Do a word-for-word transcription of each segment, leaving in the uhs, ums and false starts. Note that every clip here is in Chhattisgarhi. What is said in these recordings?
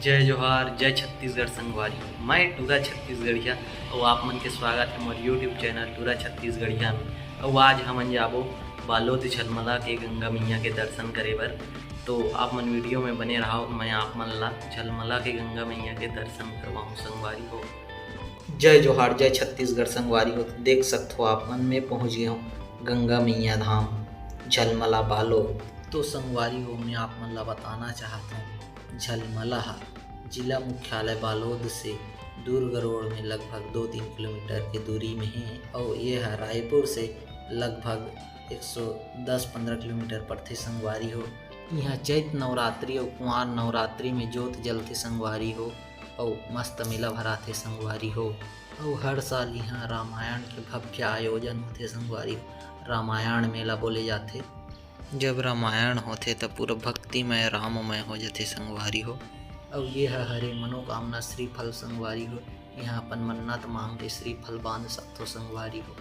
जय जोहार, जय छत्तीसगढ़ संगवारी। मैं टूरा छत्तीसगढ़िया अउ आप मन के स्वागत है मोर YouTube चैनल टूरा छत्तीसगढ़िया में। अउ आज हमन जाबो बालोद झलमला के गंगा मैया के दर्शन करे बर। तो आप मन वीडियो में बने रहो, मैं आप मन ला झलमला के गंगा मैया के दर्शन करवाऊँ संगवारी हो। जय जोहार, जय छत्तीसगढ़ संगवारी हो। तो देख सकथो आप मन, मैं पहुँच गए हूँ गंगा मैया धाम झलमला बालोद। तो संगवारी हो, मैं आप मन ला बताना चाहत हूँ, झलमला ह जिला मुख्यालय बालोद से दुर्ग रोड में लगभग दो तीन किलोमीटर के दूरी में हे अउ ये ह रायपुर से लगभग एक सौ दस पन्द्रह किलोमीटर पड़थे संगवारी हो। इहाँ चैत नवरात्रि अउ कुंवार नवरात्रि में जोत जलथे संगवारी हो, अउ मस्त मेला भराथे संगवारी हो। अउ हर साल इहाँ रामायण के भव्य आयोजन होथे संगवारी हो। रामायण मेला बोले जाथे। जब रामायण होथे, त पूरा भक्तिमय, राममय हो जाथे संगवारी हो। अउ ये ह हरे मनोकामना श्रीफल संगवारी हो। यहाँ अपन मन्नत मांग के श्रीफल बांध सकथो संगवारी हो।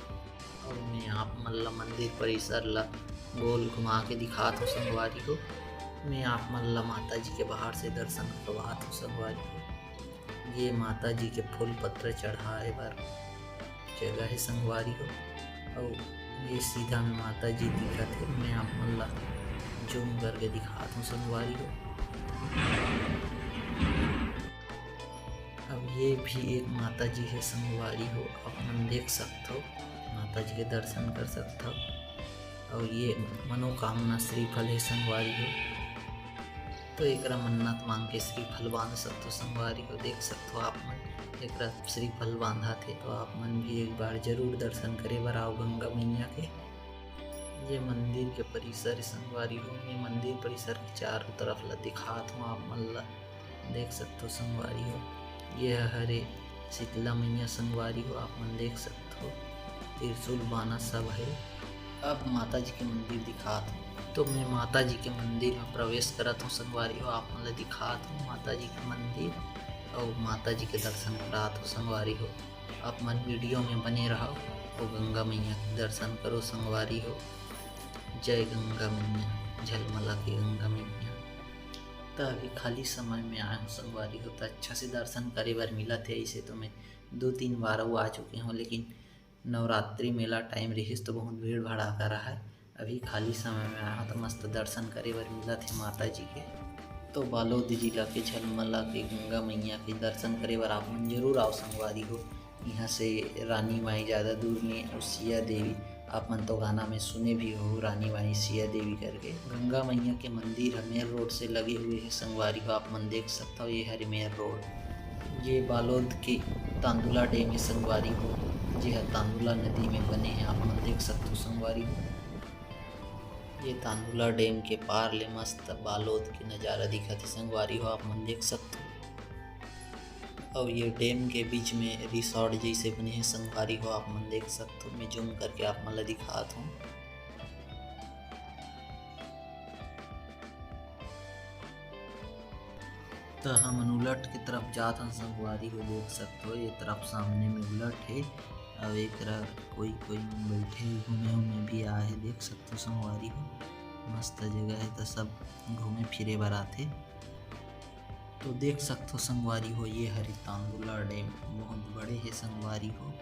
अउ मैं आप मन ला मंदिर परिसर ला गोल घुमा के दिखात हो संगवारी हो। मैं आप मन ला माता जी के बाहर से दर्शन करवात हो संगवारी हो। ये माता जी के फूल पत्र चढ़ाए बर जगह है संगवारी हो। अउ ये सीधा में माता जी दिखत है, मैं आप मन ला जूम करके दिखात हूँ संगवारी हो। अब ये भी एक माता जी है संगवारी हो, आप मन देख सकथो, माता जी के दर्शन कर सकथो। अउ ये मनोकामना श्रीफल है संगवारी हो। तो एकरा मन्नत मांग के श्रीफल बांध सकथो संगवारी हो। देख सकथो आप मन, एकरा श्रीफल बांधा थे, तो आप मन भी एक बार जरूर दर्शन करे बर आओ गंगा मैया के। ये मंदिर के परिसर है संगवारी हो। मैं मंदिर परिसर के चारों तरफ ला दिखात हूँ आप मन ला, देख सकथो संगवारी हो। ये हरे शीतला मैया संगवारी हो, आप मन देख सकथो, त्रिशूल बाना सब है। अब माता जी के मंदिर दिखात हूँ, तो मैं माता जी के मंदिर में प्रवेश करत हूँ संगवारी हो, आप मन ला दिखात हूँ माता जी के मंदिर अउ माता जी के दर्शन करात हूँ संगवारी हो। आप मन वीडियो में बने रहो अउ गंगा मैया के दर्शन करो संगवारी हो। जय गंगा मैया, झलमला के गंगा मैया। त अभी खाली समय में आए हूँ संगवारी हो, त अच्छा से दर्शन करे बर मिलत है। ऐसे तो मैं दो तीन बार अउ आ चुके हूँ, लेकिन नवरात्रि मेला टाइम रहिस तो बहुत भीड़ भड़ाका रहा है। अभी खाली समय में आए हूँ तो मस्त दर्शन करे बर मिलत है माता जी के। तो बालोद जिला के झलमला के गंगा मैया के दर्शन करे बर आप मन जरूर आओ संगवारी हो। यहाँ से रानी माई ज़्यादा दूर नहीं है, और सिया देवी, आप मन तो गाना में सुने भी हो रानी माई सिया देवी करके। गंगा मैया के मंदिर ह मेन रोड से लगे हुए है संगवारी हो, आप मन देख सकथो, ये हरे मेन रोड। ये बालोद के तांदुला डैम है संगवारी हो, जे ह तांदुला नदी में बने है, आप मन देख सकथो संगवारी हो। ये तांदुला डैम के पार ले मस्त बालोद के नजारा दिखत है संगवारी हो, आप मन देख सकथो। अउ ये डैम के बीच में रिसॉर्ट जैसे बने है संगवारी हो, आप मन देख सकथो। मैं जूम करके आप मन ला दिखात हूँ। त हमन उलट के तरफ जात हन संगवारी हो, देख सकथो ये तरफ सामने में उलट है। अउ एक तरफ कोई कोई मन बैठे घूमे उमे भी आए है, देख सकथो संगवारी हो। मस्त जगह है, त सब घूमे फिरे बर आथे। तो देख सकथो संगवारी हो, ये हरे तांदुला डैम बहुत बड़े है संगवारी हो।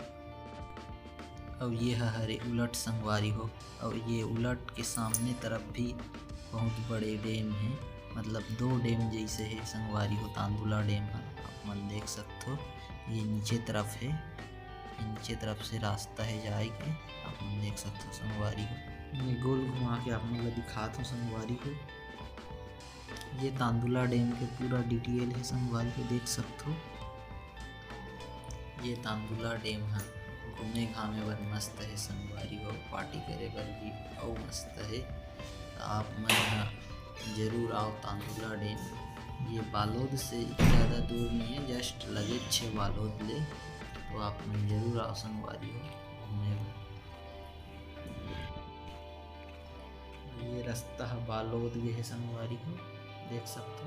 अउ ये ह हरे उलट संगवारी हो, अउ ये उलट के सामने तरफ भी बहुत बड़े डैम है, मतलब दो डैम जैसे है संगवारी हो, तांदुला डैम ह आप मन देख सकथो। ये नीचे तरफ है, ये नीचे तरफ से रास्ता है जाए के, आप मन देख सकथो संगवारी हो। मैं गोल घुमा के आप मन ला दिखात हूँ संगवारी हो। ये तांदुला डैम के पूरा डिटेल है संगवारी हो, देख सकथो। ये तांदुला डैम ह घूमे घामे बर मस्त है संगवारी हो, पार्टी करे बर भी अउ मस्त है। त आप मन ह जरूर आओ तांदुला डैम। ये बालोद से ज़्यादा दूर नहीं है, जस्ट लगेच है बालोद ले। तो आप मन जरूर आओ संगवारी हो घूमे बर। ये रास्ता ह बालोद गे हे संगवारी हो, देख सकथो।